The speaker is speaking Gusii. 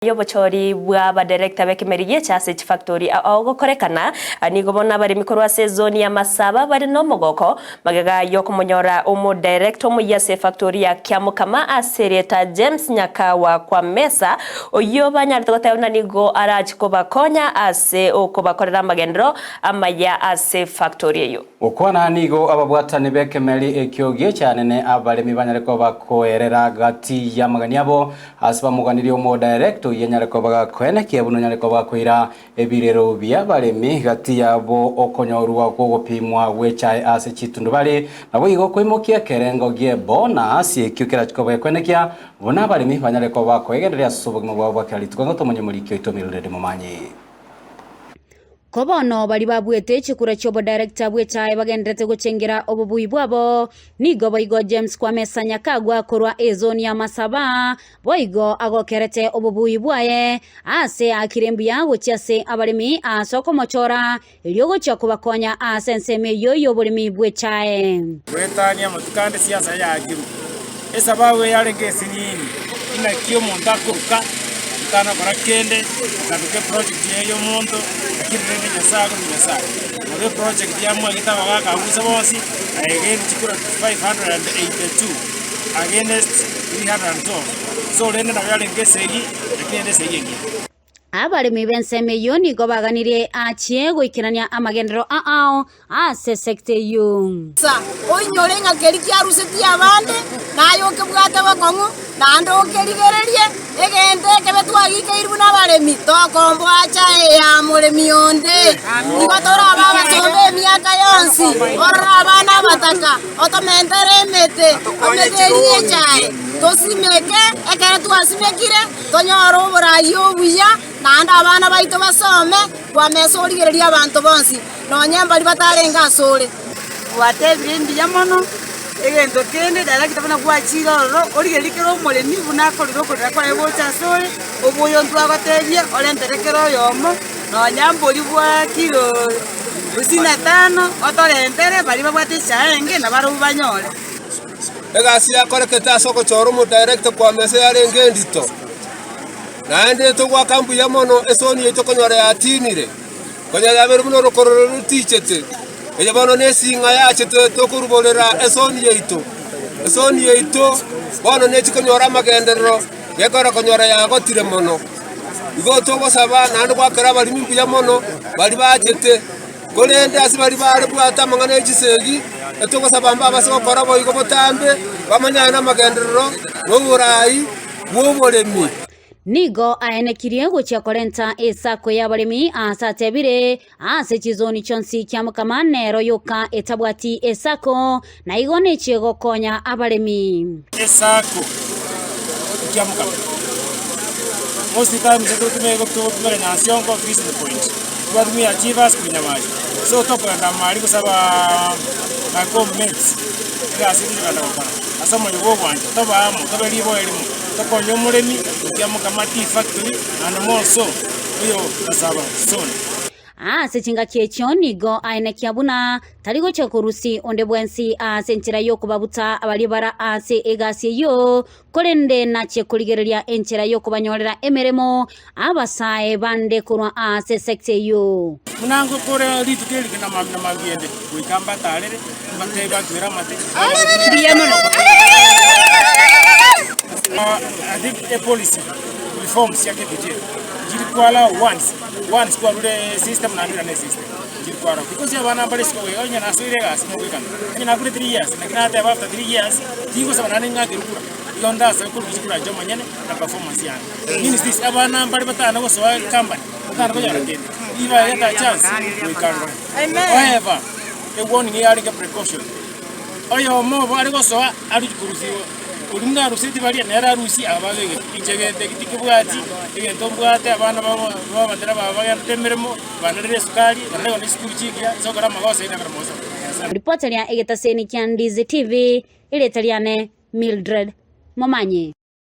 Y'obochori bw'abadirector b'ekemeri gi'echa ase chifactori ao gokorekana, nigo bono abaremi korwa ase ezoni ya Masaba bare nomogoko magega y'okomonyora omodirector omoyia ase efactori ya Kiamokama ase erieta James Nyakawa Kwamesa oyio banyarete goteba buna nigo arache kobakonya ase okobakorera amagenderero amaya ase efactori eyio. Gokwana nigo ababwatani b'ekemeri ekio gi'echaanene abaremi banyare koba koerera gati y'amagani abo, Ase bamoganirie omodirector oyio anyare koba gakoenekia buna onyare koba gakoira ebirero bi'abaremi gati yabo okonyorwa kw'ogopimwa gw'echae ase chitundubari, naboigo koimokia ekerengo gi'ebonus ekio kerache koba gekoenekia buna abaremi banyare koba bakoegendereria ase obogima bwabo bwa kera rituko. Ng'a tomonye omoriki oito Mildred Momanyi. Ko bono baria babuete chikura chi'obodarekta bw'echae bagendererete gochengera obobui bwabo, nigo boigo James Kwamesa Nyakagwa korwa ezoni ya Masaba boigo agokerete obobui bwaye ase aakire mbuya gochia ase abaremi ase okomochora erio gochia kobakonya ase ensemo eyio y'oboremi bw'echae. Goetania amatuko ande siasa yaakirwe. Esababu eyarenge esinini, inaki omonto akoruka, otanakora kende, akaruka eproject eye y'omonto, lakini rende Nyasaye akorwa Nyasaye. Nabo eproject yamwagete abagaka abwo inse bonsi, again chikura 582 against 312. So rende nabo yarenge esegi, lakini ende esegi engiya. Abaremi b'ensemo eyio nigo baganirie achie goikerania amagenderero ao ase esekta eyio. Asa, oinyore ng'a keria kiarusetie abande, naye okebwate bokong'u, naende okerigererie egento ekebe twagikeirwe buna abaremi, tokomboacha eya moremi onde. Igo torabe abasomba emiaka yonsi, orore abana abataka, otomentere emete, emete eria y'echae, tosimeke, ekero twasimekire, Tonyore oboraai obuya, naende abana baito basome, kwamesa origererie abanto bonsi, nonya mbaria batarenge asore. Gwatebire mbuya mono, egento kende director buna gwachire ororo, origererie kera omoremi buna akorire okorera kwaye gocha asore, oboyo ntwagotebia orentere kera oyomo, nonya mbori bwa kilo hamsini na tano, otorentere baria babwate echae enge nabarobwo banyore. Egasi yakorekete ase ogochora omodirector kwamesa yarenge endito, naende togoaka mbuya mono esoni yaito konyora yatinire, konya yabeire buna orokororo rotichete, eye bono nesing'a yachete tokoruborera esoni yaito. Esoni yaito bono nechi konyora amagenderero gekogera konyora yagotire mono. Igo togosaba naende goakera abaremi mbuya mono baria bachete. Korende ase baria bare bwate amang'ana e chisegi, etogosaba mbabase gokora boigo botambe, bamanyane namagenderero na oboraai bw'oboremi. Nigo aenekirie gochia korenta esako y'abaremi aase atebire, ase chizoni chionsi kiamokama nero yoka etabwati esako, na igo nechie gokonya abaremi. Esako kiamokama. Most times togotumia Nyansiongo fishing point. Twatumia Chivas konya mache. So tokogenda mari gosaba my co-mates egasi eye tokogenda gokora ase omoyo bwa obwanchani tobe amo tobe riboyo erimo tokonye omoremi gochia mokama tea factory and more so oyo Masaba zone. Ase chingaki echio nigo aenekia buna tari gochia korusia onde bwensi ase enchera y'okobabuta baria bare ase egasi eyio, korende nachie korigereria enchera y'okobanyorera emeremo abasae bande korwa ase esekta eyio. Buna ngokora rituko eri na mambia na mambia ende, goika mbatarere, mbatebie bantumere amate. Mbuya mono. I think a policy reforms cia KPJ nchiri kwala once once kwarure system naende oirane system nchiri kwara because abana mbare isiko iga onye nasoire egasi mogwekana onye nakure 3 years naki nateba after 3 years tingosaba naende ng'akerwe kura igo ndasabe korwa chikura inche omonyene na performance yane means this abana mbare batana gosoa company batana konyora kende if I get a chance goika ndore however e warning yarenge precaution oyomo obo are gosoa aruchi korusiwa Oria buna arusetie baria, nere arusie aba babegete. Inche gento eki tikebwati, egento mbwate abana babatera baba bagendete emeremo, banarire esukari, banarire ne chisukuru chingiya, ase okora amagoso aye nabere mogoso Nyasae. Ripota ria egetaseni kia Ndizi TV, erieta riane Mildred Momanyi.